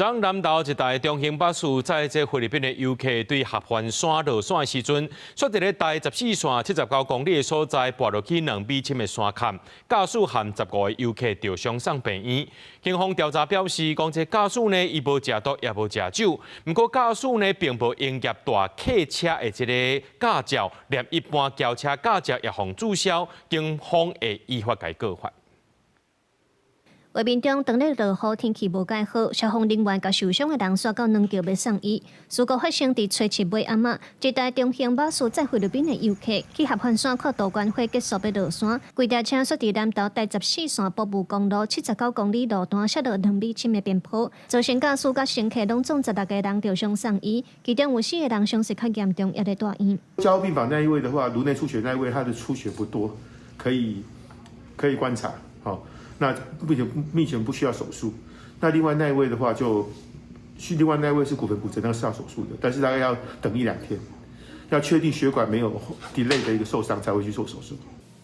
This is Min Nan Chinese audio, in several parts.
昨南投一台中型巴士載這菲律賓的遊客對合歡山落山的時陣，煞佇咧台14線79公里的所在，跋落去2米深的山崁，駕駛含15個遊客著傷送病院。警方調查表示，講這駕駛呢，伊無食毒也無食酒，毋過駕駛呢並無營業大客車的這個駕照，連一般轎車駕照也予註銷，警方會依法共伊告發。畫面中，當咧落雨，天氣無蓋好，消防人員共受傷的人徙到軟橋欲送醫。事故發生佇初七尾暗仔，一台中型巴士載菲律賓的遊客去合歡山看杜鵑花結束欲落山，規台車煞佇南投台十四線埔霧公路79公里路段摔落2米深的邊坡，造成駕駛佮乘客攏總16個人著傷送醫，其中有四個人傷勢較嚴重，猶咧住院。加護病房那一位的話，顱內出血那一位，他的出血不多，可以觀察，好。那目前不需要手術。那另外那一位的話就，是另外那一位是骨盆骨折，那個是要手術的，但是大概要等一兩天，要確定血管沒有 delay 的一個受傷才會去做手術。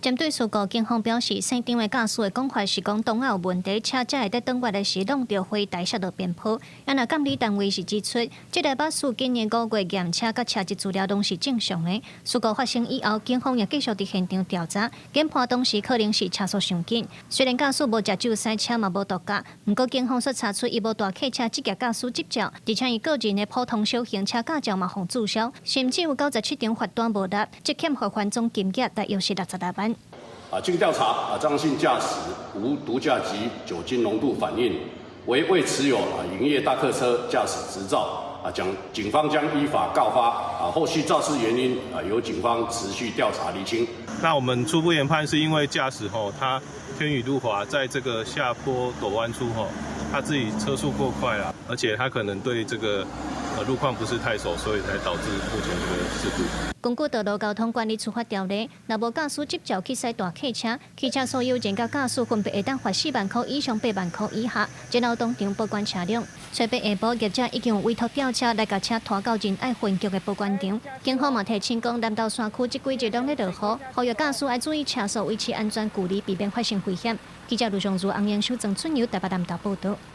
針對事故，警方表示，現場的駕駛的講法是講擋仔有問題，車才會佇轉彎的時弄著火台摔落邊坡。啊，若監理單位是指出，這台巴士今年5月驗車佮車籍資料攏是正常的。事故發生以後，警方也繼續佇現場調查，研判當時可能是車速傷緊。雖然駕駛無食酒駛車嘛無毒駕，毋過警方煞查出伊無大客車職業駕駛執照，而且伊個人的普通小型車駕照嘛予註銷，甚至有97張罰單無納，積欠罰款總金額大約是66萬。啊，經調查，啊，張姓駕駛無毒駕及酒精濃度反應，為未持有啊營業大客車駕駛執照，啊，將警方將依法告發，啊，後續肇事原因啊由警方持續調查釐清。那我們初步研判是因為駕駛吼，他天雨路滑，在這個下坡陡彎處吼，他自己車速過快了，而且他可能對這個路況不是太熟，所以才導致目前這個事故。根據道路交通管理處罰條例，若無駕駛執照去駛大客車，汽車所有人佮駕駛分別會當罰4萬箍以上8萬箍以下，然後當場保管車輛。初八下晡，業者已經有委託吊車來共車拖到仁愛分局的保管場。警方嘛提醒講，南投山區這幾日攏咧落雨，呼籲駕駛愛注意車速，維持安全距離，避免發生危險。記者盧尚如、洪英修、鄭春友台北南投報導。